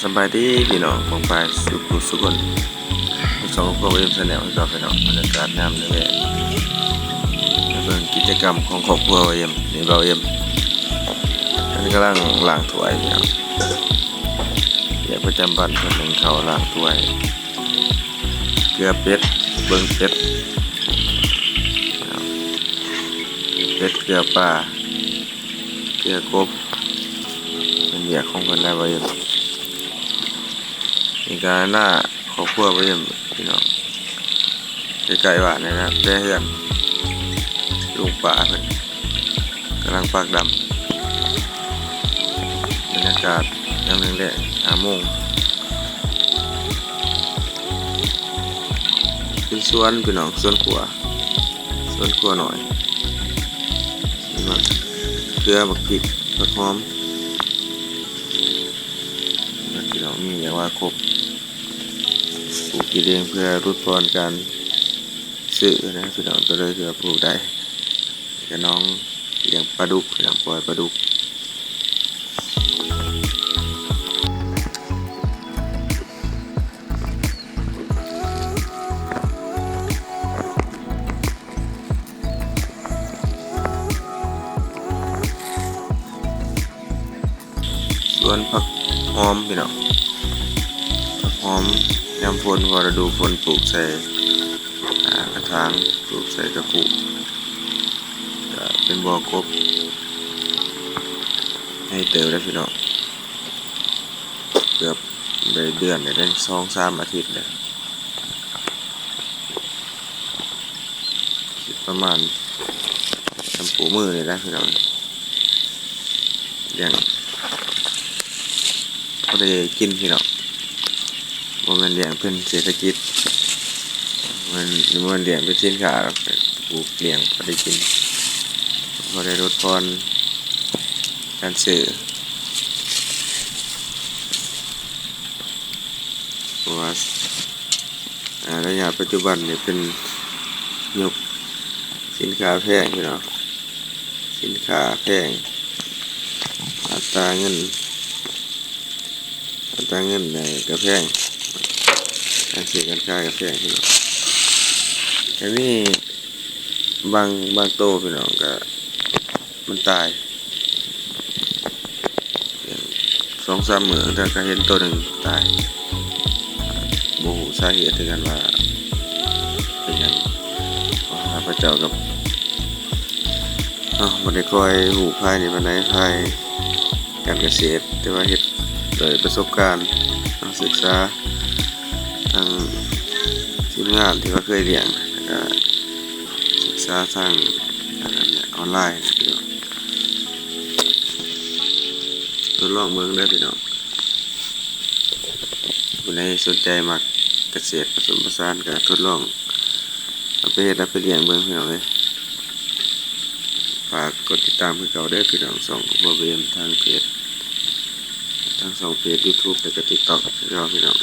ສະບາຍດີພີ່ນ້ອງປ້ອງປາຍສຸກໆ ສຸກຄົນ ຢູ່ຊ່ອງຄອບຄົວເອັມ Channel ຄືເກົ່າພີ່ນ້ອງ. ບັນຍາກາດຍາມແລງໆ ມາເບິ່ງກິດຈະກຳຂອງຄອບຄົວເອັມ. ນີ້ບ່າວເອັມ ເພິ່ນກຳລັງລ້າງຖ້ວຍພີ່ນ້ອງ. ວຽກປະຈຳວັນເພິ່ນ ໜຶ້ງເຂົ້າ ລ້າງຖ້ວຍ ເກືອເປັດ ເບິ່ງເປັດ ເປັດເກືອປາ ເກືອກົບ ເປັນວຽກຂອງເພິ່ນແລ້ວບ່າວເອັມ. ນີ້ກະໜ້າຄອບຄົວບ່າວເອັມພີ່ນ້ອງ ໃກ້ໆ ບ້ານນີ້ນະ ແຕ່ເຮືອນລຸງປ້າເພິ່ນກຳລັງປາກດຳ. ບັນຍາກາດຍາມແລງໆ ຫ້າໂມງ ເປັນສວນພີ່ນ້ອງ ສວນຄົວ ສວນຄົວນ້ອຍ ໝາກເຂືອ ໝາກພິກ ຜັກຫອມ ພີ່ນ້ອງ ມີຢ່າງວ່າຄົບ ປູກກິນເອງເພື່ອຫຼຸດຜ່ອນການຊື້ນະພີ່ນ້ອງ. ໂຕໃດທີ່ວ່າປູກໄດ້ ກະນ້ອງລ້ຽງປາດຸກພີ່ນ້ອງ ປ່ອຍປາດຸກ. ສວນຜັກຫອມພີ່ນ້ອງ ຜັກຫອມຍາມຝົນ ພໍລະດູຝົນ ປູກໃສ່ ອາ ກະຖາງ ປູກໃສ່ກະພຸ ກະເປັນບໍ່ກົບ ໃຫຍ່ເຕີບແລ້ວພີ່ນ້ອງ ເກືອບໄດ້ເດືອນ ໄດ້ສອງສາມອາທິດແລ້ວ ປະມານຊຳໂປ້ມືນີ້ແຫຼະພີ່ນ້ອງ. ລ້ຽງພໍໄດ້ກິນພີ່ນ້ອງ ບໍ່ແມ່ນລ້ຽງເປັນເສດຖະກິດ ບໍ່ແມ່ນ ບໍ່ແມ່ນລ້ຽງເປັນສິນຄ້າດອກ ປູກລ້ຽງພໍໄດ້ກິນ ພໍໄດ້ຫຼຸດຜ່ອນການຊື້ ເພາະວ່າ ອາ ໄລຍະປັດຈຸບັນນີ້ເປັນຍຸກສິນຄ້າແພງພີ່ນ້ອງ ສິນຄ້າແພງ ອັດຕາເງິນ ອັດຕາເງິນນີ້ກະແພງ ການຊື້ການຂາຍກະແພງພີ່ນ້ອງ. ກະມີບາງ ບາງໂຕພີ່ນ້ອງກະ ມັນຕາຍ ສອງສາມມື້ ແຕ່ກະເຫັນໂຕໜຶ່ງຕາຍ ບໍ່ຮູ້ສາເຫດຄືກັນວ່າເປັນຫຍັງ ເພາະວ່າຂ້າພະເຈົ້າກະ ເນາະ ບໍ່ໄດ້ຄ່ອຍຮູ້ພາຍນີ້ປານໃດ ພາຍການກະເສດ ແຕ່ວ່າເຮັດດ້ວຍປະສົບການ ເນາະ ສຶກສາທາງທີມງານທີ່ວ່າເຄີຍລ້ຽງ ແລ້ວກະສຶກສາທາງ ອັນນັ້ນແຫຼະ ອອນລາຍ ທົດລອງເບິ່ງເດີພີ່ນ້ອງ ຜູ້ໃດສົນໃຈມັກກະເສດປະສົມປະສານກະທົດລອງເອົາໄປເຮັດ ເອົາໄປລ້ຽງເບິ່ງພີ່ນ້ອງເອີຍ. ຝາກກົດຕິດຕາມຄືເກົ່າເດີພີ່ນ້ອງ ຊ່ອງຄອບຄົວເອັມ ທາງເພຈ ທັງສອງເພຈ YouTube ແລະກະ TikTok ຄືເກົ່າພີ່ນ້ອງ.